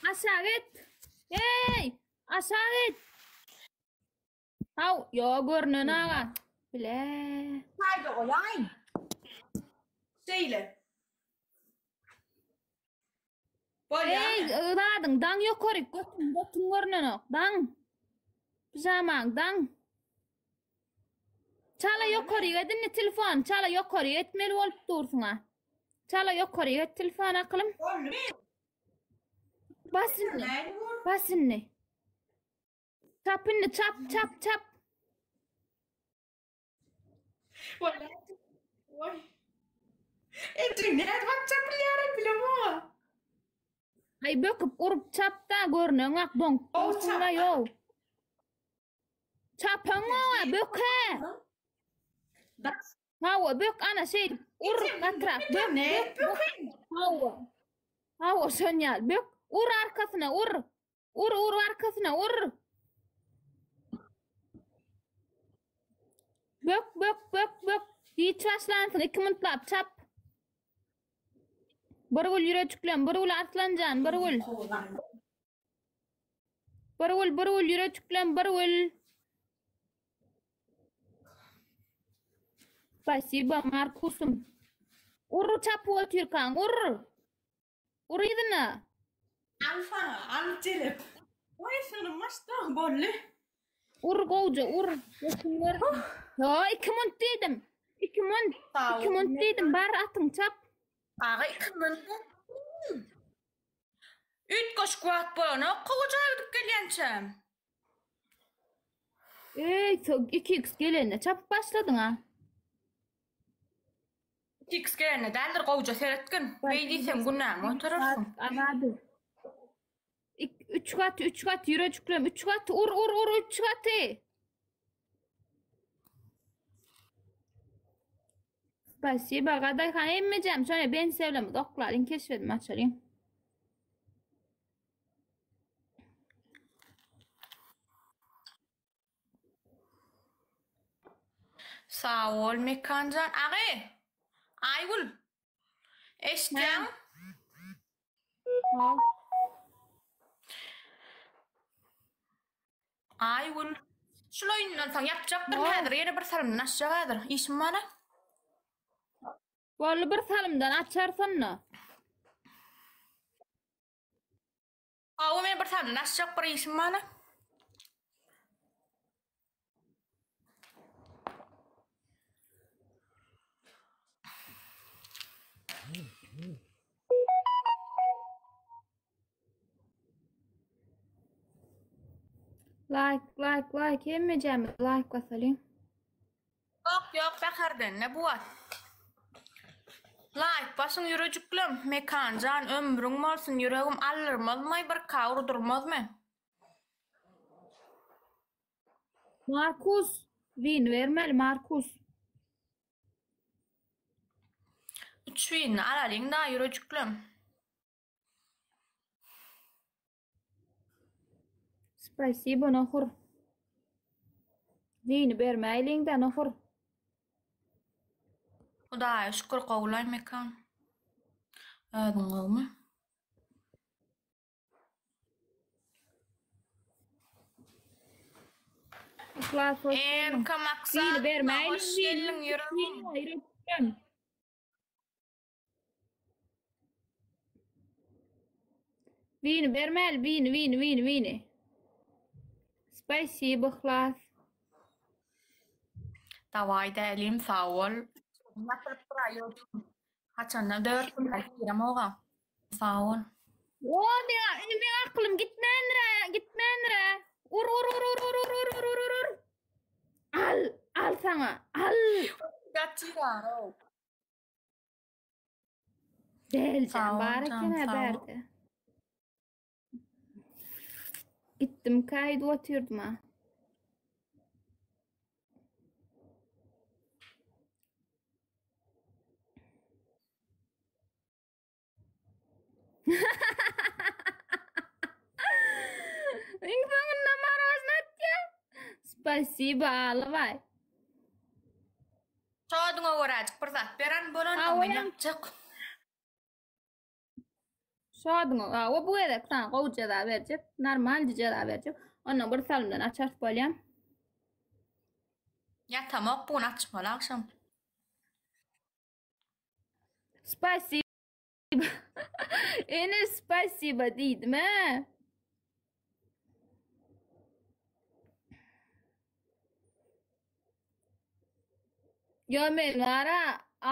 Aşak et. Hey! Aşak et. Haw, ýo görünen aga. Bile. Haýda goýaýyn. Şeýle. Eý, zadyň daň ýokaryk götüň, götüň görünenok. Daň. Pijamaň daň. Çala ýokaryk et indi telefon, çala ýokaryk etmeli bolup dursuň-a. Çala ýokaryk et telefon akylym. Bas indi. Bas indi. Çap indi, çap, çap, çap. Oý. Ejim nädip atjak bilýärem bilemok. Aý böküp urup çapda görneňak doňup dursuňla ýow. Çapaňoga böke. Hawa bök ana şeýdip ur gatrak bök bök. Hawa. Hawa şon ýaly bök ur arkasyna ur. Ur ur arkasyna ur. Bök bök bök bök. Hiç başlansyň 2 mintlap çap. Bir gül ýürejiklem, bir gül Arslanjan, bir gül. Bir gül, bir gül ýürejiklem, bir gül. Spasibo Markusum. Ur çapyp otyrkaň, ur. Ur yzyna. Al saňa, al jelep. Oý, şuny başda boldy. Ur gowja, ur. Götüň gör. Ýo, 2 munt diýdim. 2 munt. 2 munt diýdim. Bar atyň çap. Aga 2 munt. Üýtgeşik wagt bolanok, gowja gidip gelýänçäm. Eý, 2x gelende çapyp başladyň a. X gelende däldir gowja seretgin. Beý diýseň günäňi oturarsyň. Azady. Üç gaty, üç gaty ýürejiklem, üç gaty ur ur ur üç gaty. Spasiba Gadaýhan hemmejem şöyle ben sevlemiz oklalyň keşfedimi açalyň. Sag bol Mekanjan. Agy! Aýgül! Eşitýäňmi? Aýgül. Şul oýundan soň ýapjakdyryn häzir. Ýene bir salymdan açjak häzir. Işim bar-a. Boldy bir salymdan açarsyn-da. Hawa men bir salymdan açjak bir işim bar-a. Like like like hemmejämiz like basalyň. Ýok ýok Bäherdende bu wagt. Laýk basyň ýürejiklem Mekanjan ömrüň bolsun ýüregim aldyrmazmaý bir ka urdurmazmy. Markus win bermeli Markus. Üç winni alalyň da ýürejiklem. Spasibo nohur. Dini bermäýliň-dä nohur. Hudaýa şükür gowulaý Mekan. Özüň gowumy? Yhlas hoş geldiň. MK Maksat Dini bermäýliň hoş geldiň ýüregim. Wini bermäli wini wini wini wini. Spasibo Yhlas. Dawaý dälim sag bol. Ýatyryp duraý Haçanda 4 gün giremog-a. Sag bol. O meň indi meň aklym gitmändir-ä, gitmändir-ä. Ur ur ur ur ur ur ur ur ur ur ur. Al, al saňa, al. Gaçýar-ow. Deljan bar eken-ä bärde. Gitdim kaýdyp otyrdym-a. Iň soňunda marozny atýa. Spasibo Alybaý. Şoduňa göräjik bir zat beren bolan men ýapjak. Şadyňa, hawa bu gezek saňa gowy jeza berjek, normalny jeza berjek. Ondan bir salymdan açarys bolýa. Ýatamok bu gün açmaly agşam. Spasibo. Ene spasibo diýdim-ä. Ýo men bara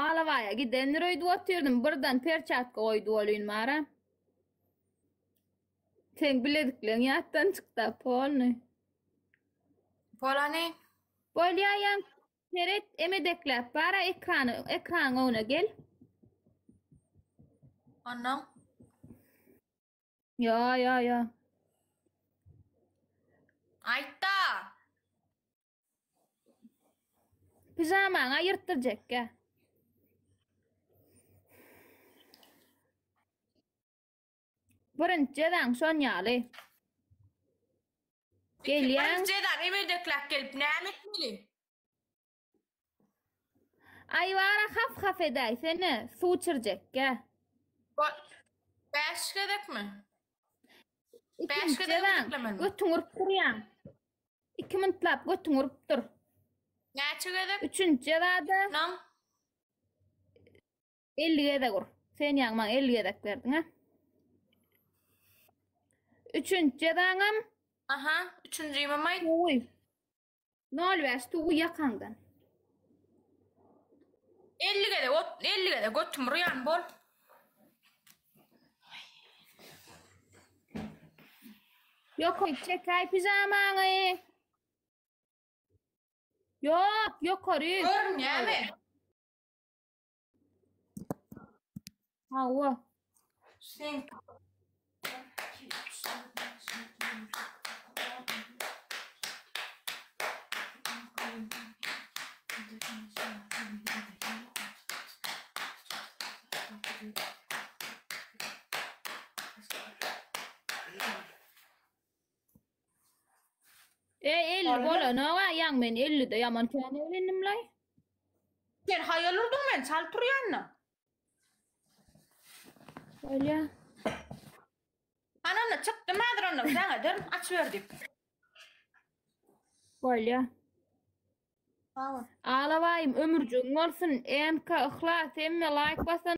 Alabaýa gidendir öýdüp otyrdym, birden perçatka goýdy welin bara. Seň bilezikleň ýatdan çykda polny. Polany. Bolýa ýaň seret emedekläp bara ekrany ekranyň öňüne gel. Ondan. Ýo ýo ýo. Aýtda. Pijamaňy aýyrtdyrjekgä. Birinji jezaň şon ýaly. Gelýäň. Birinji jezany emedekläp gelip näme etmeli? Aýbara haf-haf edäýsene, suw içirjekgä. Bäş gezekmi? Bäş Ikinji gezek jezaň, emedeklemeli. götüňi urup durýaň. Iki mintlap götüňi urup dur. Näçe gezek? Üçünji jezada Nam? 50 gezek ur. Sen ýaňy maňa 50 gezek berdiň, a? Üçünji jezaňam Aha, üçünjimem aýt. suwy. 0,5 suwy ýakaňdan. 50 gezek, ot, 50 gezek götüm urýan bol. Ýokary çekäý pijamaňy. Ýok, ýokary. Görünýärmi? Hawa. Sen E 50 bolanok-a, ýaňy men 50-de ýaman kän eglendim-laý. Sen haýal urduň men çalt urýanda. Bolýa. Ana onda çykdym häzir onda jaň ederin açyber diýip. Bolýa. Sag bol. Alabaýym ömürjigiň bolsun, Enka, Yhlas hemme laýk basan.